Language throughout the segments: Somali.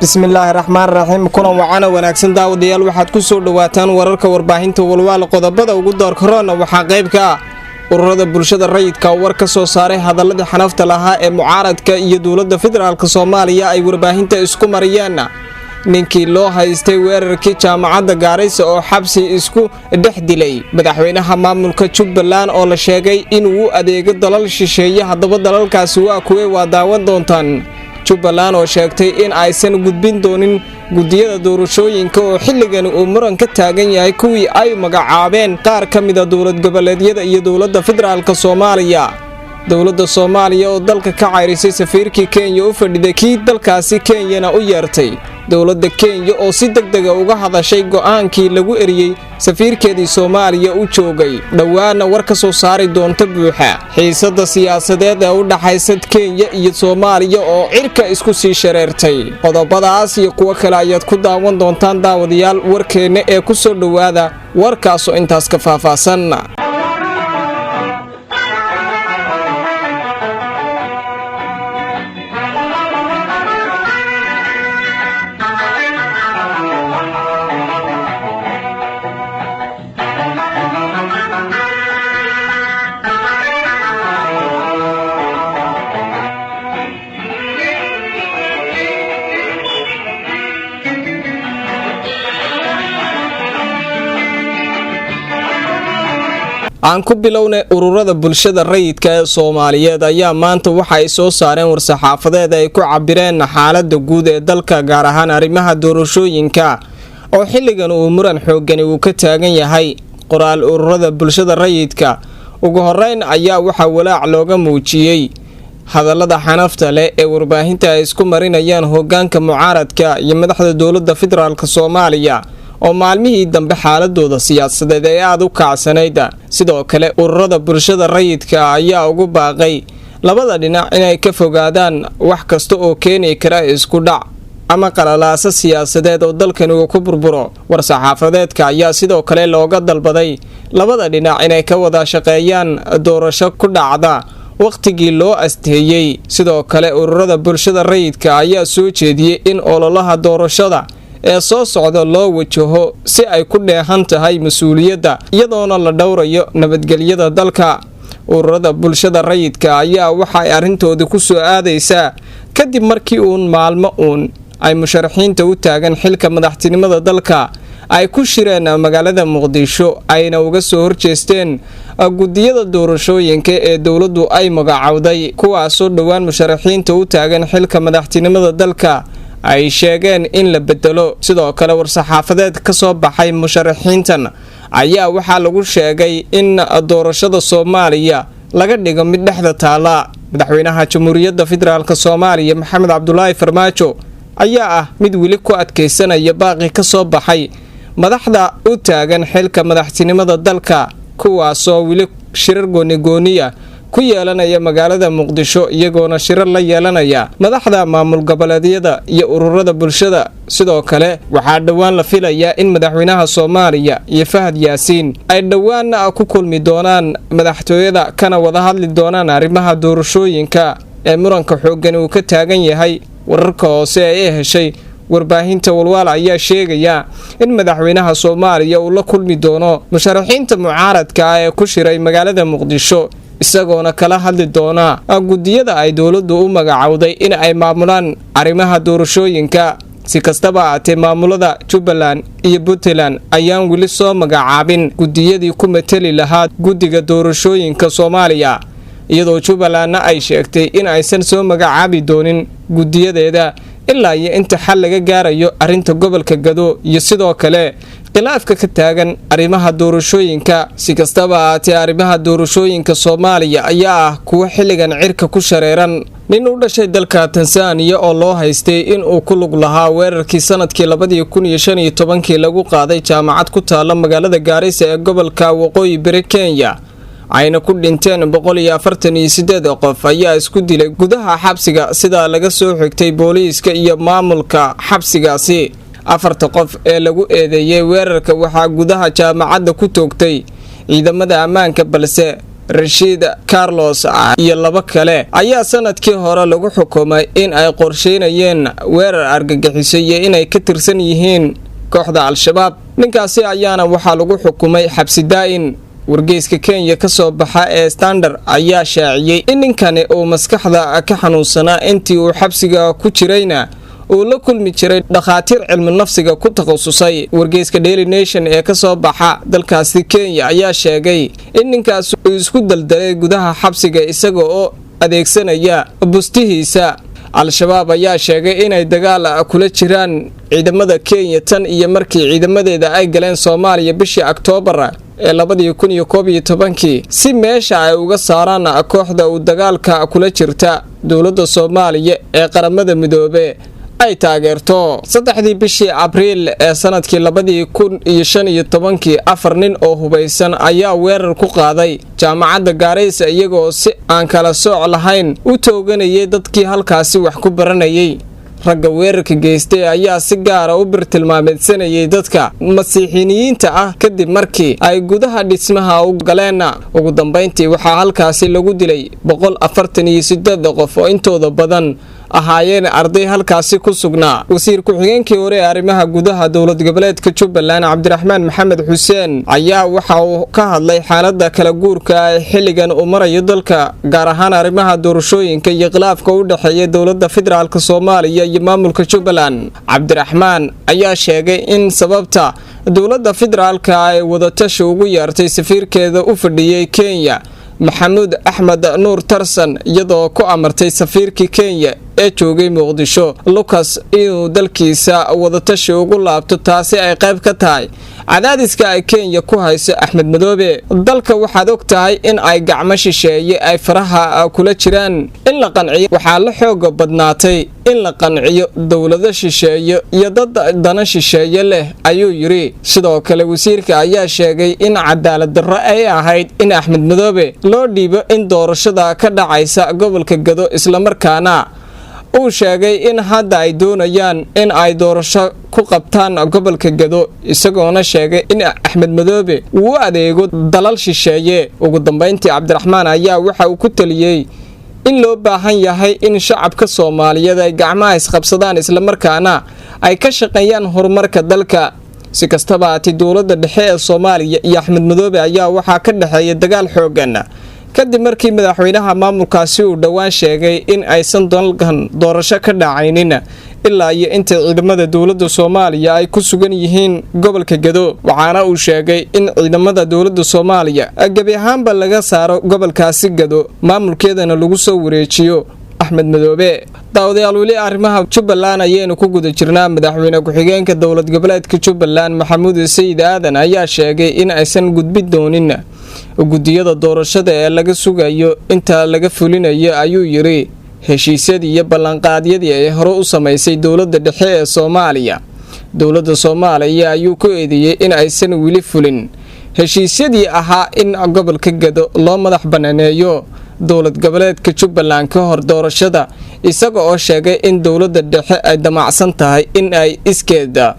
Bismillaahi raxmaan raxiim. Kulan wacana wanaagsan, daawadayaal. Waxaad ku soo dhowaataan wararka warbaahinta Walwaal. Qodobada ugu doorkaroona waxaa qayb ka ah ururada bulshada rayidka oo war ka soo saaray hadaladii xanafta lahaa ee mucaaradka iyo dowladda federaalk Soomaaliya ay warbaahinta isku mariyeen, ninkii loo haystay weerarkii jaamacadda Gaarisa oo xabsi isku dhex dilay, madaxweynaha maamulka Jubbaland oo la sheegay inuu u adeego dalal shisheeye. Haddaba dalalkaasi waa kuwe? Waa daawan doontaan. Jubbaland oo sheegtay in aysan gudbin doonin guddiyada doorashooyinka oo xilligani uu muran ka taagan yahay kuwii ay magacaabeen qaar ka mida dowlad goboleedyada iyo dowladda federaalk Soomaaliya, dowladda Soomaaliya oo dalka ka cayrisay safiirkii Kenya u fadhiday, kii dalkaasi Kenyana u yeertay, dowladda Kenya oo si deg dega uga hadashay go'aankii lagu eriyey safiirkeedii Soomaaliya u joogay, dhowaana war ka soo saari doonta buuxa, xiisadda siyaasadeed ee u dhaxaysa Kenya iyo Soomaaliya oo cirka isku sii shareertay. Qodobadaas iyo kuwo kale ayaad ku daawan doontaan, daawadayaal, warkeenna ee ku soo dhowaada warkaasoo intaas ka faahfaahsan. Aan ku bilownay, ururada bulshada rayidka ee Soomaaliyeed ayaa maanta waxa ay soo saareen war-saxaafadeed ay ku cabireen xaalada guud ee dalka, gaar ahaan arrimaha doorashooyinka oo xilligan uu muran xoogani uu ka taagan yahay. Qoraal ururada bulshada rayidka ugu horeyn ayaa waxaa walaac looga muujiyey hadallada xanafta leh ee warbaahinta ay isku marinayaan hogaanka mucaaradka iyo madaxda dowladda federaalk Soomaaliya oo maalmihii dambe xaaladooda siyaasadeed ee aada u kacsanayd. Sidoo kale ururada bulshada rayidka ayaa ugu baaqay labada dhinac inay ka fogaadaan wax kasta oo keeni kara isku dhac ama qalalaaso siyaasadeed oo dalkani uu ku burburo. War-saxaafadeedka ayaa sidoo kale looga dalbaday labada dhinac inay ka wada shaqeeyaan doorasho ku dhacda wakhtigii loo asteeyey. Sidoo kale ururada bulshada rayidka ayaa soo jeediyey in ololaha doorashada ee soo socda loo wajaho si ay ku dheehan tahay mas-uuliyadda, iyadoona la dhowrayo nabadgelyada dalka. Ururada bulshada rayidka ayaa waxaay arrintoodii ku soo aadaysaa kadib markii uun maalmo uun ay musharaxiinta u taagan xilka madaxtinimada dalka ay ku shireen magaalada Muqdisho, ayna uga soo horjeesteen guddiyada doorashooyinka ee dowladdu ay magacowday, kuwaasoo dhowaan musharaxiinta u taagan xilka madaxtinimada dalka ay sheegeen in la bedelo. Sidoo kale war-saxaafadeed ka soo baxay musharaxiintan ayaa waxaa lagu sheegay in doorashada Soomaaliya laga dhigo mid dhexda taala. Madaxweynaha Jamhuuriyadda Federaalk Soomaaliya Maxamed Cabdulaahi Farmaajo ayaa ah mid weli ku adkaysanaya baaqi ka soo baxay madaxda u taagan xilka madaxtinimada dalka, kuwaasoo weli shirar goonigooniya ku yeelanaya magaalada Muqdisho, iyagoona shirar la yeelanaya madaxda maamul goboleedyada iyo ururada bulshada. Sidoo kale waxaa dhowaan la filayaa in madaxweynaha Soomaaliya iyo Fahad Yaasiin ay dhowaan ku kulmi doonaan madaxtooyada, kana wada hadli doonaan arrimaha doorashooyinka ee muranka xoogani uu ka taagan yahay. Wararka hoose ee heshay warbaahinta Walwaal ayaa sheegaya in madaxweynaha Soomaaliya uu la kulmi doono musharaxiinta mucaaradka ah ee ku shiray magaalada Muqdisho, isagoona kala hadli doona guddiyada ay dowladdu u magacowday in ay maamulaan arrimaha doorashooyinka. Si kastaba aatee, maamulada Jubbaland iyo Puntland ayaan weli soo magacaabin guddiyadii ku mateli lahaa guddiga doorashooyinka Soomaaliya, iyadoo Jubbalandna ay sheegtay in aysan soo magacaabi doonin guddiyadeeda ilaa iyo inta xal laga gaarayo arrinta gobolka Gado iyo sidoo kale khilaafka ka taagan arrimaha doorashooyinka. Si kastaba ahaatee, arrimaha doorashooyinka Soomaaliya ayaa ah kuwo xilligan cirka ku shareeran. Nin u dhashay dalka Tansaaniya oo loo haystay inuu ku lug lahaa weerarkii sanadkii 2015-kii lagu qaaday jaamacad ku taala magaalada Gaarisa ee gobolka Waqooyi Bari Kenya, ayna ku dhinteen 148 qof, ayaa isku dilay gudaha xabsiga, sidaa laga soo xigtay booliiska iyo maamulka xabsigaasi. Afarta qof ee lagu eedeeyey weerarka waxaa gudaha jaamacadda ku toogtay ciidamada ammaanka, balse Rashiid Carlos iyo laba kale ayaa sanadkii hore lagu xukumay in ay qorsheynayeen weerar argagixiso iyo inay ka tirsan yihiin kooxda Al-Shabaab. Ninkaasi ayaana waxaa lagu xukumay xabsi daa'in. Wargeyska Kenya ka soo baxa ee Standard ayaa shaaciyey in ninkani uu maskaxda ka xanuunsanaa, intii uu xabsiga ku jirayna uu la kulmi jiray dhakhaatiir cilmi nafsiga ku takhasusay. Wargeyska Daily Nation ee kasoo baxa dalkaasi Kenya ayaa sheegay in ninkaas uu isku daldalay gudaha xabsiga isaga oo adeegsanaya bustihiisa. Al-Shabaab ayaa sheegay inay dagaal kula jiraan ciidamada Kenya tan iyo markii ciidamadeeda ay galeen Soomaaliya bishii Oktoobar ee 2011-kii, si meesha ay uga saaraan kooxda uu dagaalka kula jirta dowladda Soomaaliya ee Qaramada Midoobe ay taageerto. 3-dii bishii Abriil ee sanadkii 2015-kii, afar nin oo hubaysan ayaa weerar ku qaaday jaamacadda Gaaraysa, iyagoo si aan kala sooc lahayn u tooganayay dadkii halkaasi wax ku baranayay. Ragga weerarka geystay ayaa si gaara u birtilmaameedsanayay dadka Masiixiiniyiinta ah kadib markii ay gudaha dhismaha u galeen. Ugu dambeyntii waxaa halkaasi lagu dilay 148 qof oo intooda badan ahaayeen arday halkaasi ku sugnaa. Wasiir ku-xigeenkii hore ee arrimaha gudaha dowlad goboleedka Jubbaland, Cabdiraxmaan Maxamed Xuseen, ayaa waxa uu ka hadlay xaaladda kala guurka ee xilligan uu marayo dalka, gaar ahaan arrimaha doorashooyinka iyo khilaafka u dhexeeya dowladda federaalk Soomaaliya iyo maamulka Jubbaland. Cabdiraxmaan ayaa sheegay in sababta dowladda federaalka ay wadatashi ugu yeertay safiirkeeda u fadhiyey Kenya, Maxamuud Axmed Nuur Tarsan, iyadoo ku amartay safiirkii Kenya ee joogay Muqdisho, Lucas, inuu dalkiisa wadatashi ugu laabto, taasi ay qayb ka tahay cadaadiska ay Kenya ku hayso Axmed Madoobe. Dalka waxaad og tahay in ay gacmo shisheeye ay faraha kula jiraan. In la qanciyo waxaa la xooga badnaatay in la qanciyo dowlado shisheeye iyo dad dana shisheeye leh, ayuu yidhi. Sidoo kale wasiirka ayaa sheegay in cadaalad darro ay ahayd in Axmed Madoobe loo dhiibo in doorashada ka dhacaysa gobolka Gado, islamarkaana uu sheegay in hadda ay doonayaan in ay doorasho ku qabtaan gobolka Gado, isagoona sheegay in Axmed Madoobe uu u adeego dalal shisheeye. Ugu dambeyntii Cabdiraxmaan ayaa waxa uu ku taliyey in loo baahan yahay in shacabka Soomaaliyeed ay gacmaha isqabsadaan, islamarkaana ay ka shaqeeyaan horumarka dalka. Si kastaba haatee, dowladda dhexe ee Soomaaliya iyo Axmed Madoobe ayaa waxaa ka dhexeeya dagaal xoogan kadib markii madaxweynaha maamulkaasi uu dhowaan sheegay in aysan dalkan doorasho ka dhacaynin ilaa iyo inta ciidamada dowladda Soomaaliya ay ku sugan yihiin gobolka Gado. Waxaana uu sheegay in ciidamada dowladda Soomaaliya gebi ahaanba laga saaro gobolkaasi Gado, maamulkeedana lagu soo wareejiyo Axmed Madoobe. Daawadayaal, weli arrimaha Jubbaland ayaynu ku guda jirnaa. Madaxweyne ku-xigeenka dowlad goboleedka Jubbaland, Maxamuud Sayid Aadan, ayaa sheegay in aysan gudbin doonin guddiyada doorashada ee laga sugayo inta laga fulinayo, ayuu yidhi, heshiisyadii iyo ballanqaadyadii ay hore u samaysay dowladda dhexe ee Soomaaliya. Dowladda Soomaaliya ayuu ku eedeeyey in aysan weli fulin heshiisyadii ahaa in gobolka Gado loo madax banaaneeyo dowlad goboleedka Jubbaland ka hor doorashada, isaga oo sheegay in dowladda dhexe ay damacsan tahay in ay iskeeda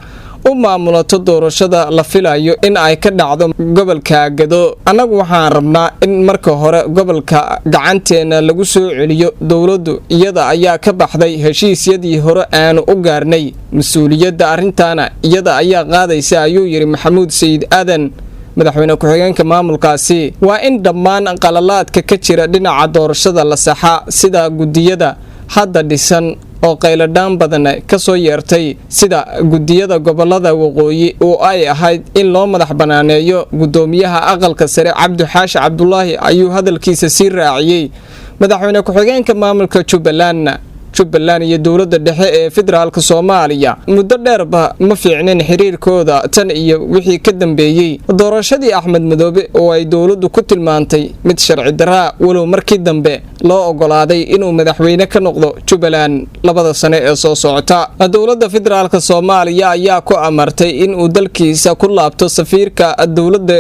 u maamulato doorashada la filayo in ay ka dhacdo gobolka Gado. Annagu waxaan rabnaa in marka hore gobolka gacanteena lagu soo celiyo. Dowladdu iyada ayaa ka baxday heshiisyadii hore aanu u gaarnay, mas-uuliyadda arrintaana iyada ayaa qaadaysa, ayuu yidhi Maxamuud Sayid Aadan, madaxweyne ku-xigeenka maamulkaasi. Waa in dhammaan qalalaadka ka jira dhinaca doorashada la saxa, sida guddiyada hadda dhisan oo qayladhaan badan ka soo yeertay, sida guddiyada gobolada waqooyi oo ay ahayd in loo madax banaaneeyo guddoomiyaha aqalka sare Cabdi Xaashi Cabdulaahi, ayuu hadalkiisa sii raaciyey madaxweyne ku-xigeenka maamulka Jubbaland. Jubbaland iyo dowladda dhexe ee federaalka Soomaaliya muddo dheerba ma fiicnin xiriirkooda, tan iyo wixii ka dambeeyey doorashadii Axmed Madoobe oo ay dowladdu ku tilmaantay mid sharci daraa, walow markii dambe loo ogolaaday inuu madaxweyne ka noqdo Jubbaland 2da sane ee soo socota. Dowladda federaalka Soomaaliya ayaa ku amartay inuu dalkiisa ku laabto safiirka dowladda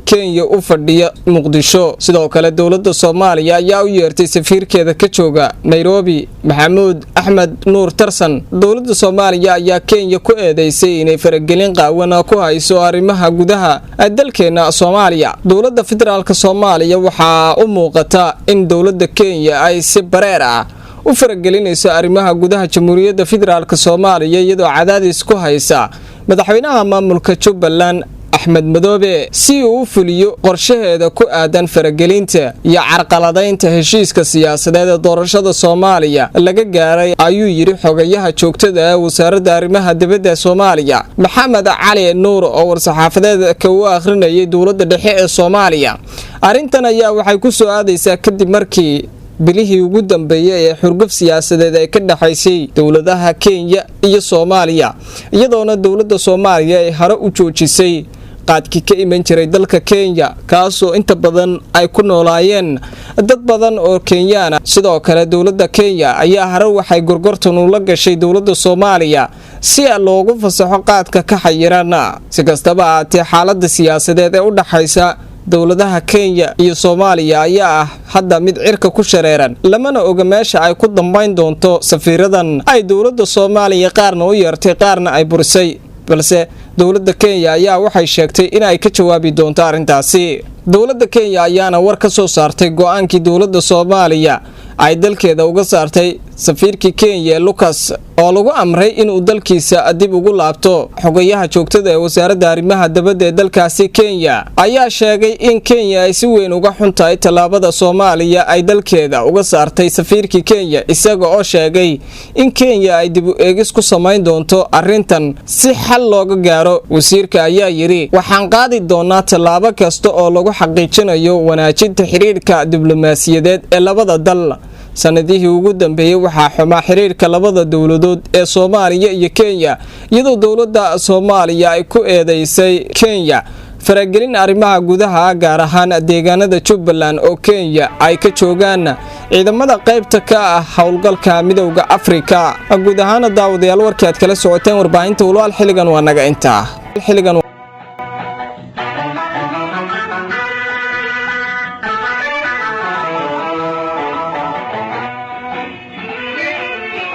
Kenya u fadhiya Muqdisho. Sidoo kale, dowladda Soomaaliya ayaa u yeertay safiirkeeda ka jooga Nairobi, Maxamuud Axmed Nuur Tarsan. Dowladda Soomaaliya ayaa Kenya ku eedeysay inay faragelin qaawan ku hayso arrimaha gudaha dalkeena Soomaaliya. Dowladda Federaalka Soomaaliya waxaa u muuqata in dowladda Kenya ay si bareer ah u faragelinayso arrimaha gudaha Jamhuuriyadda Federaalka Soomaaliya, iyadoo cadaadis ku haysa madaxweynaha maamulka Jubbaland, Axmed Madoobe, si uu u fuliyo qorshaheeda ku aadan faragelinta iyo carqaladaynta heshiiska siyaasadeed ee doorashada Soomaaliya laga gaaray, ayuu yidhi xogayaha joogtada ee Wasaaradda Arrimaha Dibadda Soomaaliya, Maxamed Cali Nuur, oo war-saxaafadeedka u akhrinayay dowladda dhexe ee Soomaaliya. Arrintan ayaa waxay ku soo aadaysaa kadib markii bilihii ugu dambeeyay ee xurguf siyaasadeed ay ka dhexaysay dowladaha Kenya iyo Soomaaliya, iyadoona dowladda Soomaaliya ay hore u joojisay qaadkii ka iman jiray dalka Kenya, kaasoo inta badan ay ku noolaayeen dad badan oo Kenyaana. Sidoo kale, dowladda Kenya ayaa hore waxay gorgortan ula gashay dowladda Soomaaliya si loogu fasaxo qaadka ka xayiran. Si kastaba ahaatee, xaalada siyaasadeed ee u dhaxaysa dowladaha Kenya iyo Soomaaliya ayaa ah hadda mid cirka ku shareeran, lamana oga meesha ay ku dambayn doonto safiiradan ay dowladda Soomaaliya qaarna u yeertay, qaarna ay burisay. Balse dowladda Kenya ayaa waxay sheegtay in ay ka jawaabi doonto arrintaasi. Dowladda Kenya ayaana war ka soo saartay go-aankii dowladda Soomaaliya ay dalkeeda uga saartay safiirkii Kenya ee Lucas, oo lagu amray inuu dalkiisa dib ugu laabto. Xogayaha joogtada ee Wasaaradda Arrimaha Dabadda ee dalkaasi Kenya ayaa sheegay in Kenya ay si weyn uga xun tahay tallaabada Soomaaliya ay dalkeeda uga saartay safiirkii Kenya, isaga oo sheegay in Kenya ay dib u eegis ku samayn doonto arrintan si xal looga gaaro. Wasiirka ayaa yidhi: "Waxaan qaadi doonaa tallaabo kasta oo lagu xaqiijinayo wanaajinta xidhiidhka diblomaasiyadeed ee labada dal." Sanadihii ugu dambeeyey waxaa xumaa xiriirka labada dowladood ee Soomaaliya iyo Kenya, iyadoo dowladda Soomaaliya ay ku eedeysay Kenya faragelin arrimaha gudaha, gaar ahaan deegaanada Jubbaland oo Kenya ay ka joogaan ciidamada qaybta ka ah howlgalka Midowda Afrika. Guud ahaana, daawadayaal, warkii aad kala socoteen warbaahinta Walwaal xilligan waa naga intaa xilligan.